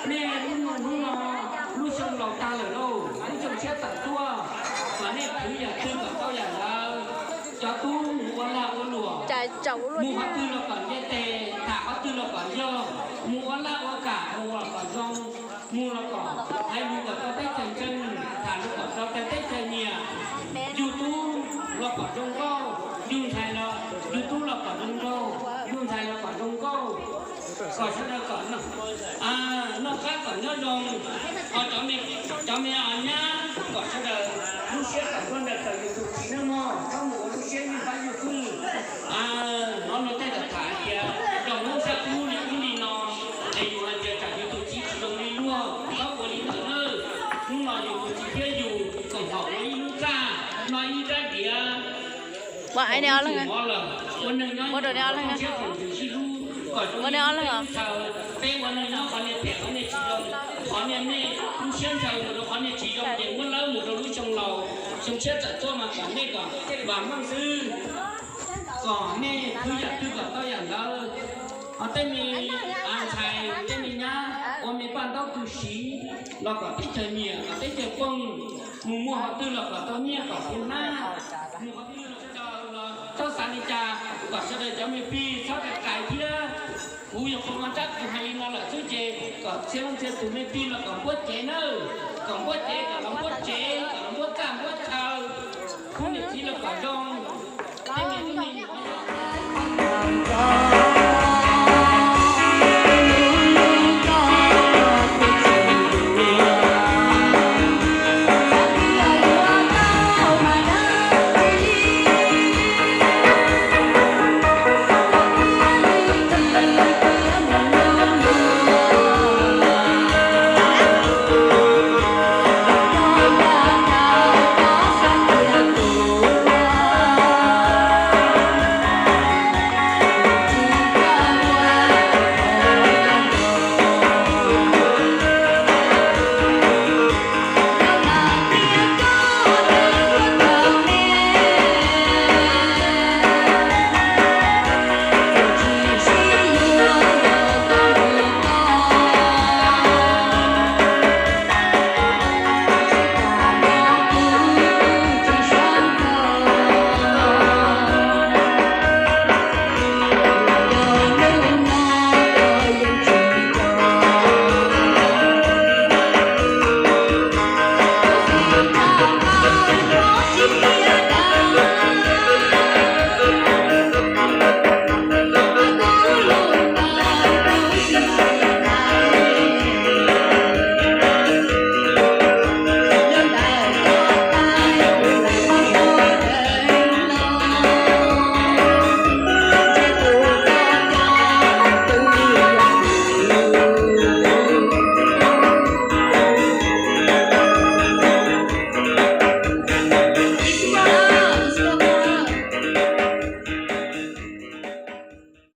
Nej lub no, lub xyoo laus tag lawm lauj, lub xyoo tshiab tawm tuaj, mas nej khwv yam twg kom tau yam ntawd. Cov tub mus ua lag ua luam, mus qhov twg los kom ntiaj teb, tham qhov twg los kom yog, mus ua laj ua kam, mus los kom zoo, mus los kom hais lus kom tau teb chaws ntseeg, tham lus kom tau teb chaws nyiam. Yus tub los kom zoo nkauj, yus ntxhais los, yus tub los kom zoo nkauj, yus ntxhais los kom zoo nkauj. Kom sawv daws kom noj qab kom nyob zoo. Ho cov me nyab kom sawv daws lub siab kom npuaj nrawm raws yus tus txiv nawb mog, txhob mus ua lub siab yeej fab yeej fwj. Hnov luag tej lawv tham tias zoo lub sab ub li ub li no, es yus hais tias tsam yus tus txiv tsis zoo li luag, txhob ua li ntawd nawb. Hnub no yus tus txiv thiab yus koom haum ua ib lub txaj, noj ib rab diav, ua neeg nyob nyob, sib hlub, kom zoo ib lub teb lub chaw. Peb ua neeg nyob qhov niag phem qhov niag tsis zoo, qhov niag nej lub siab ntshaw mus rau qhov niag tsis zoo ces muab lawb mus rau lub xyoo laus, xyoo tshiab tawm tuaj mas kom nej kom vam meej xwb, kom nej khwv yam twg kom tau yam ntawd. Ho tej me ntxhais tej me nyab ua me paj ntaub kws siv los kom teb chaws nyiam, kom teb chaws poob, mus muag qhov twg los kom tau nyiaj kom tau nab, mus qhov twg los sawv daws los txhob xav li cas, kom sawv daws cov me pig txhob kais kais thiab. Kuv yog qhov mas rab kuv hais li no lawm xwb ces kom txhia leej txhia tus me pig los kom npuab cev nawb, kom npuab cev, kom los npuab tsev, kom los npuab txaj npuab chaw, khub niam txiv los kom zoo, tej me tub me nyuam